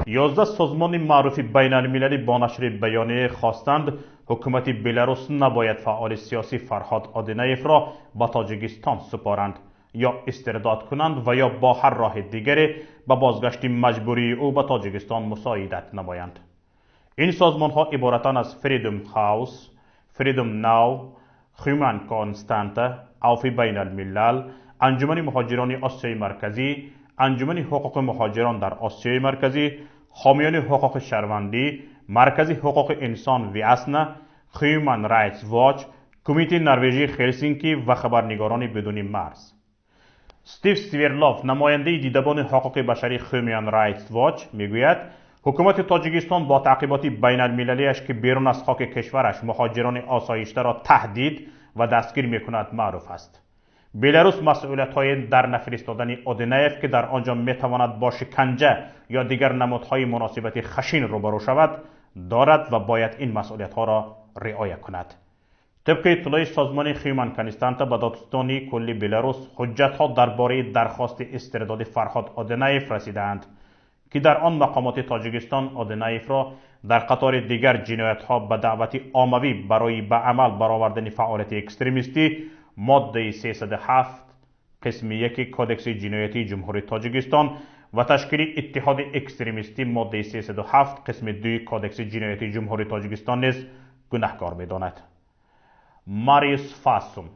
11 созмони маъруфи байналмилалӣ бо нашри баёния хостанд, ҳукумати Беларус набояд фаъоли сиёсӣ Фарҳод Одинаевро ба Тоҷикистон супоранд ё истирдод кунанд ва ё бо ҳар роҳи дигаре ба бозгашти маҷбурии ӯ ба Тоҷикистон мусоидат намоянд. Ин созмонҳо иборатанд аз Freedom House, Freedom Now, Human Constanta, Авфи байналмилал, Анҷумани муҳоҷирони Осиёи Марказӣ, Анҷумани ҳуқуқи муҳоҷирон дар Осиёи Марказӣ, ҳомиёни ҳуқуқи шаҳрвандӣ, Маркази ҳуқуқи инсон Виасна, Human Rights Watch, Кумитаи Норвежии Хелсинки ва Хабарнигорони бидуни марз. Стив Сверлов, намояндаи дидабони ҳуқуқи башарии Human Rights Watch, мегӯяд, ҳукумати Тоҷикистон бо таъқиботи байналмилалиаш, ки берун аз хоки кишвараш муҳоҷирони осоиштаро таҳдид ва дастгир мекунад, маъруф аст. Беларус масъулиятҳои дар нафиристодани Одинаев, ки дар он ҷо метавонад бо шиканҷа ё дигар намудҳои муносибати хашин рӯбарӯ шавад, дорад ва бояд ин масъулиятҳоро риоя кунад. Тибқи иттилои созмони Human Constanta ба додситонии кулли Беларус ҳуҷҷатҳо дар бораи дархости истирдоди Фарҳод Одинаев расидаанд, ки дар он мақомоти Тоҷикистон Одинаевро дар қатори дигар ҷиноятҳо ба даъвати оммавӣ барои ба амал баровардани фаъолияти экстремистӣ, моддаи 307 қисми 1 Кодекси ҷиноятии Ҷумҳурии Тоҷикистон ва ташкили иттиҳоди экстремистӣ, моддаи 307 қисми 2 Кодекси ҷиноятии Ҷумҳурии Тоҷикистон низ гунаҳкор медонад. Мариус Фасум,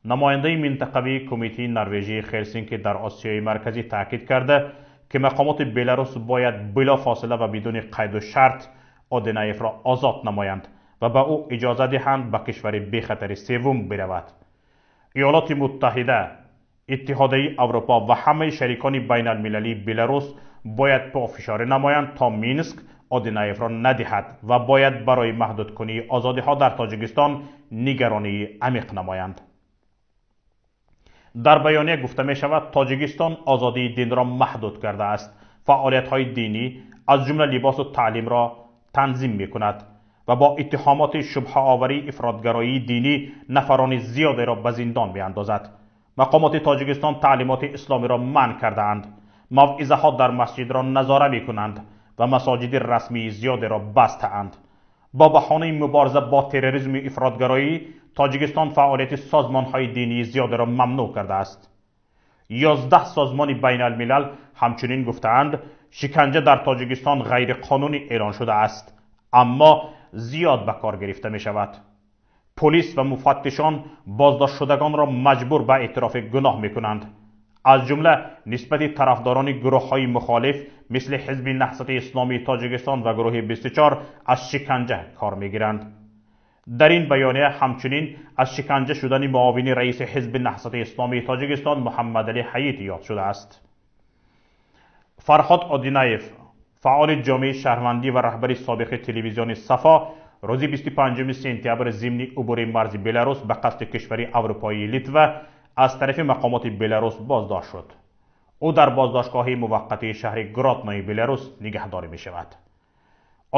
намояндаи минтақавии Кумитаи Норвежии Хелсинки дар Осиёи Марказӣ, таъкид карда, ки мақомоти Беларус бояд билофосила ва бидуни қайду шарт Одинаевро озод намоянд ва ба ӯ иҷоза диҳанд ба кишвари бехатари севум биравад. Иёлоти Муттаҳида, Иттиҳодияи Аврупо ва ҳамаи шарикони байналмилалии Беларус бояд пофишорӣ намоянд, то Минск Одинаевро надиҳад ва бояд барои маҳдудкунии озодиҳо дар Тоҷикистон нигаронии амиқ намоянд. Дар баёния гуфта мешавад, Тоҷикистон озодии динро маҳдуд кардааст, фаъолиятҳои динӣ, аз ҷумла либосу таълимро танзим мекунад ва бо иттиҳомоти шубҳаоварии ифротгароии динӣ нафарони зиёдеро ба зиндон меандозад. Мақомоти Тоҷикистон таълимоти исломиро манъ кардаанд, мавъизаҳо дар масҷидро назора мекунанд ва масоҷиди расмии зиёдеро бастаанд. Бо баҳонаи мубориза бо терроризму ифротгароӣ Тоҷикистон фаъолияти созмонҳои динии зиёдеро мамнӯъ кардааст. 11 созмони байналмилал ҳамчунин гуфтаанд, шиканҷа дар Тоҷикистон ғайриқонунӣ эълон шудааст, аммо зиёд ба кор гирифта мешавад. Полис ва муфаттишон боздоштшудагонро маҷбур ба эътирофи гуноҳ мекунанд, аз ҷумла нисбати тарафдорони гурӯҳҳои мухолиф, мисли Ҳизби Наҳзати Исломии Тоҷикистон ва гурӯҳи 24, аз шиканҷа кор мегиранд. Дар ин баёния ҳамчунин аз шиканҷа шудани муовини раиси Ҳизби Наҳзати Исломии Тоҷикистон Муҳаммадалӣ Ҳаит ёд шудааст. Фарҳод Одинаев, фаъоли ҷомеаи шаҳрвандӣ ва раҳбари собиқи телевизиони Сафо, рӯзи 25 сентябр зимни убури марзи Беларус ба қасди кишвари аврупоии Литва аз тарафи мақомоти Беларус боздошт шуд. Ӯ дар боздоштгоҳи муваққатии шаҳри Гроднои Беларус нигаҳдорӣ мешавад.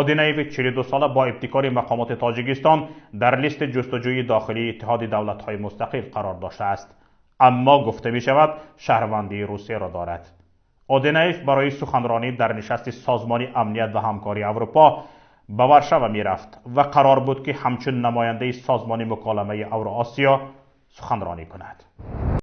Одинаеви 42сола бо ибтикори мақомоти Тоҷикистон дар листи ҷустуҷӯи дохилии Иттиҳоди Давлатҳои Мустақил қарор доштааст, аммо гуфта мешавад, шаҳрвандии Русияро дорад. Одинаев барои суханронӣ дар нишасти Созмони амният ва ҳамкории Аврупо ба Варшава мерафт ва қарор буд, ки ҳамчун намояндаи Созмони муколамаи Авроосиё суханронӣ кунад.